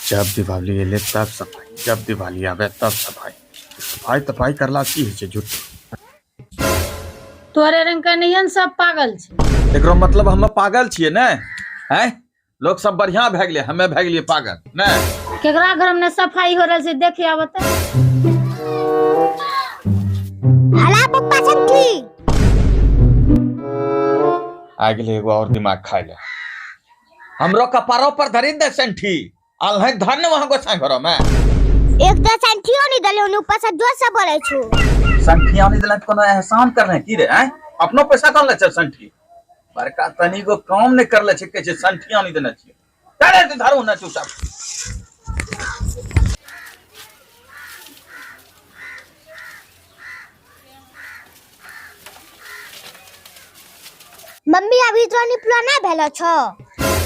जब दीपावली एले तब सफाई, जब दिवाली आवे तब सफाई। सफाई तफाई करला से की होइ छै झूठो। तोरे रंग के नहिये ने सब पागल छै। एकरो मतलब हमे पागल छियै ने? हैं? लोग सब बढ़िया भए गेलै, हमे भए गेलियै पागल, ने? केकरा घर में सफाई हो रहल छै देखे आब त। हला पप्पा संठी। आ गेलै एगो और दिमाग खाय ले। हमरो कपारो पर धरी दे संठी। आल है धर ने वहां गोसाई घरो में। एक तो संठियो नहीं दले, उन ऊपर से जोर से बोले छु। संठी आनी दिला कोनो एहसान करने की रे, हैं? अपनो पैसा कौन ले छै संठी? बड़का तनी को काम नहीं करले छै, कहै छै संठी आनी देने छियै। चले तू धरू ना चुपचाप। मम्मी अभी तो निपलो ना भेलो छो।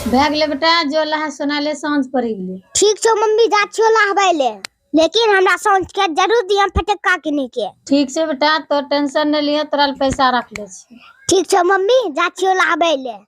भए गेलै बेटा, जो लहा सोना ले साँझ पड़ि गेलै। ठीक छौ मम्मी, जा छियो लहबै ले, लेकिन हमरा साँझ के जरूर दियम फटक्का किनी के। ठीक छै बेटा, तो टेंशन नहीं लिह, तोरा ले पैसा रख ले छी। ठीक छौ मम्मी, जा छियो लहबै ले।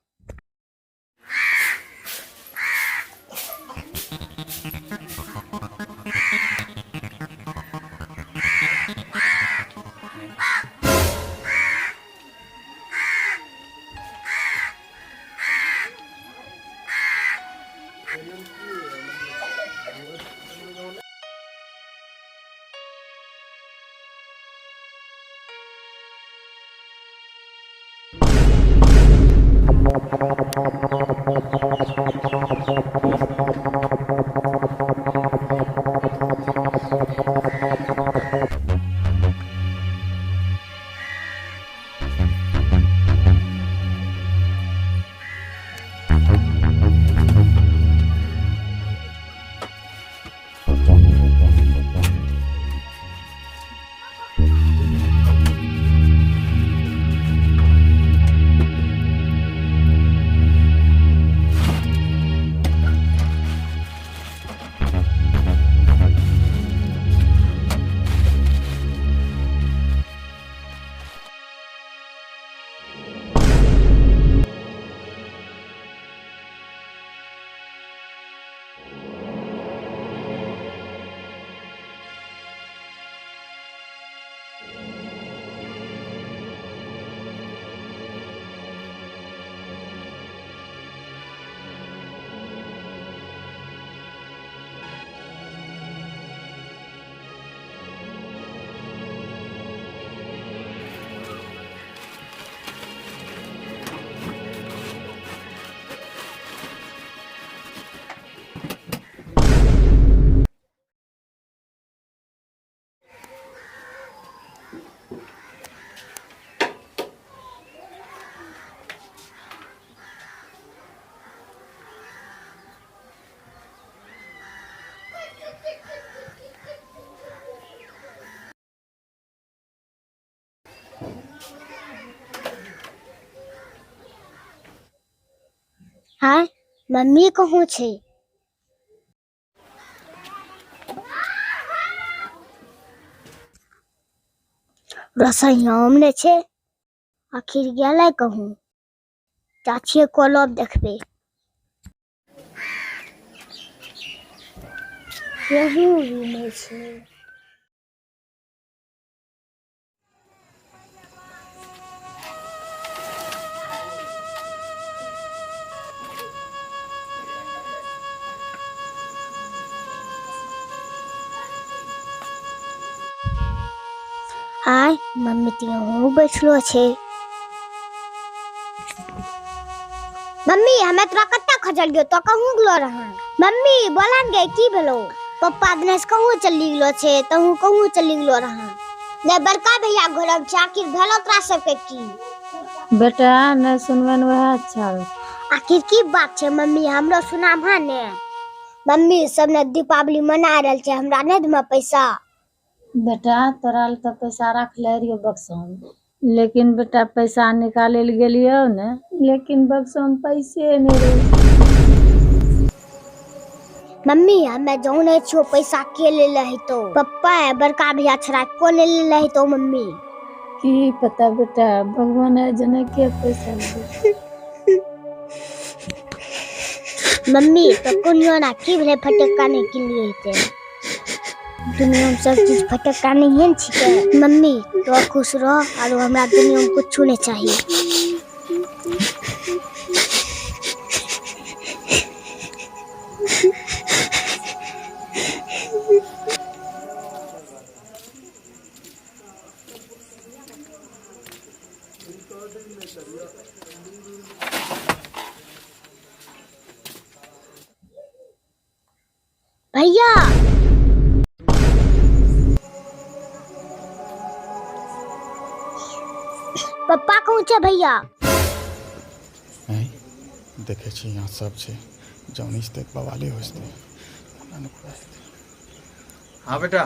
हाँ मम्मी कहूँ छे? रसोइयामे नहि छै, आखिर गेलै कहूँ? चाचिए कलब देखबै। यहूँ भी नहि छै। आय मम्मी तऽ यहूँ बैठलो छै। मम्मी हमे तोरा कत्ता खजलियो, तो कहूँ गेलो रहा? मम्मी बोला ने गे, की भेलो? पप्पा दिनेश कहूँ चली गेलो छै, तहूँ कहूँ चली गेलो रहा? ने बड़का भैया घर में छै, आखिर भेलो तोरा सबके की? बेटा नहीं सुनबे ने वएह अच्छा रहतौ। आखिर की बात छै मम्मी, हमरो सुनाम हा ने। मम्मी सब ने दीपावली मना रहल छै, हमरा नहीं देबे पैसा? बेटा तोरा लए तऽ पैसा रखले रहियो बक्सा में, लेकिन बेटा पैसा निकाले लए गेलियो ने, लेकिन बक्सा में पैसे नहीं रहे। मम्मी हमे जाने छियो पैसा के ले ले तो, पप्पा है बड़का भैया छड़ा को ले ले तो मम्मी। की पता बेटा, भगवान है जने के पैसा ले। मम्मी तो कोनियो ना की भेलै फटक्का नहि किनलियै ते दुनिया में सब चीज फटक्का नहीं है छिकै। मम्मी तो खुश रह आरो हमरा दुनिया में कुछो नहीं चाहिए। भैया पप्पा कहूँ छे भैया? नहीं देखे छी यहाँ सब छै जानी छै बवाले हो जेतै। हाँ बेटा।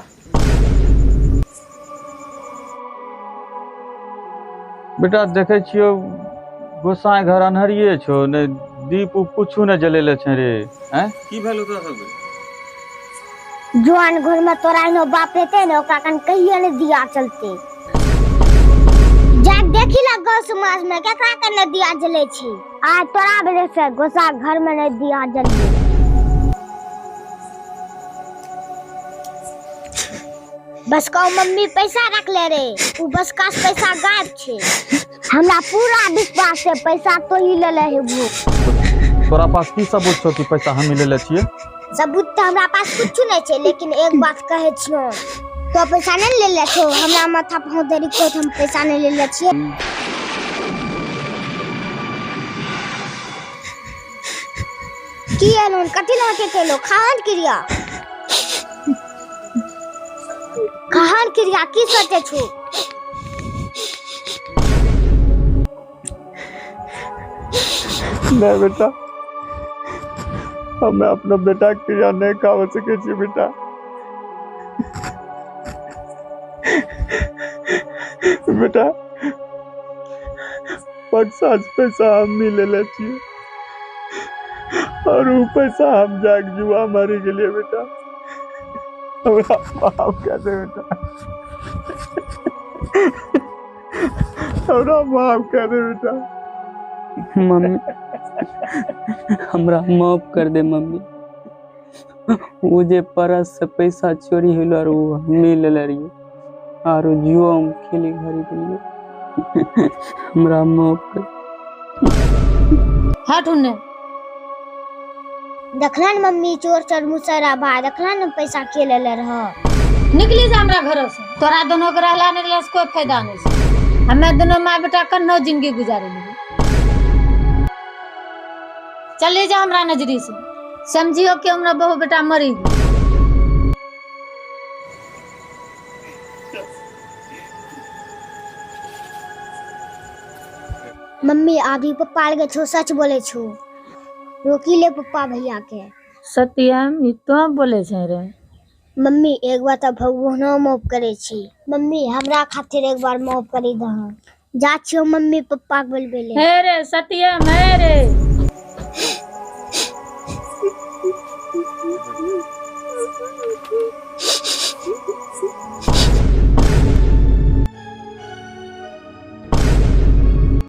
बेटा देखे छियो गोसाई घर अन्हरिये छो, ने दीप उप कुछू ने जलेले छै रे। हैं की भेल तोरा सबके? जुआन घर में तोरा एनो बाप हेते ने ओकरा कन कहियो ने दिया चलते। जा देखी ला गाँव समाज में केकरा कन ने दिया जले छी। आ तोरा वजह से गोसा घर में ने दिया जले। बस कहो मम्मी पैसा रख ले रे, उ बस का पैसा गायब छे। हमरा पूरा विश्वास है पैसा तो ही ले ले हेबू। तोरा पास की सबूत छौ कि पैसा हम लेले छियै? सबूत तो हमरा पास कुछ नहीं छे, लेकिन एक बात कहे छियो, तो पैसा नहीं ले ले छो, हमरा माथा पर धरी को हम पैसा नहीं ले ले छियै। की एलोन कथी लके केलो खान क्रिया खान क्रिया की सोचे छो? नहीं बेटा, हमें अपना बेटा क्रिया नहीं खावा सके छी बेटा। बेटा बक्सा से पैसा हम नहीं ले ले छियै और वो पैसा हम जाके जुआ मारे के लिए बेटा। हमरा माफ कर दे बेटा, हमरा माफ कर दे बेटा। मम्मी हमरा माफ कर दे मम्मी, वो जे परस से पैसा चोरी होलो और वो हमें ले ले रहिए और जुआ हम खेली घरी के लिए, हमरा माफ कर। हट उन्ने। देखला न मम्मी चोर चोर मुसरा भाई, देखला न पैसा के ले ले रह। निकली जा हमरा घर से, तोरा दोनों के रहला नहीं रहला से कोई फायदा नहीं छै। हमें दोनों माँ बेटा कन्नो जिंदगी गुजारे ली। चले जा हमरा नजरी से, समझियो कि हमरा बहू बेटा मरी गेल। मम्मी अभी पप्पा लगे छो सच बोले छो, रोकी ले पप्पा भैया के। सत्यम ई तो बोले छे रे। मम्मी एक बार तो भगवानो माफ करे छी। मम्मी हमरा खातिर एक बार माफ करी दह। जा छियो मम्मी पप्पा के बोलबे ले। हे रे सत्यम, हे रे।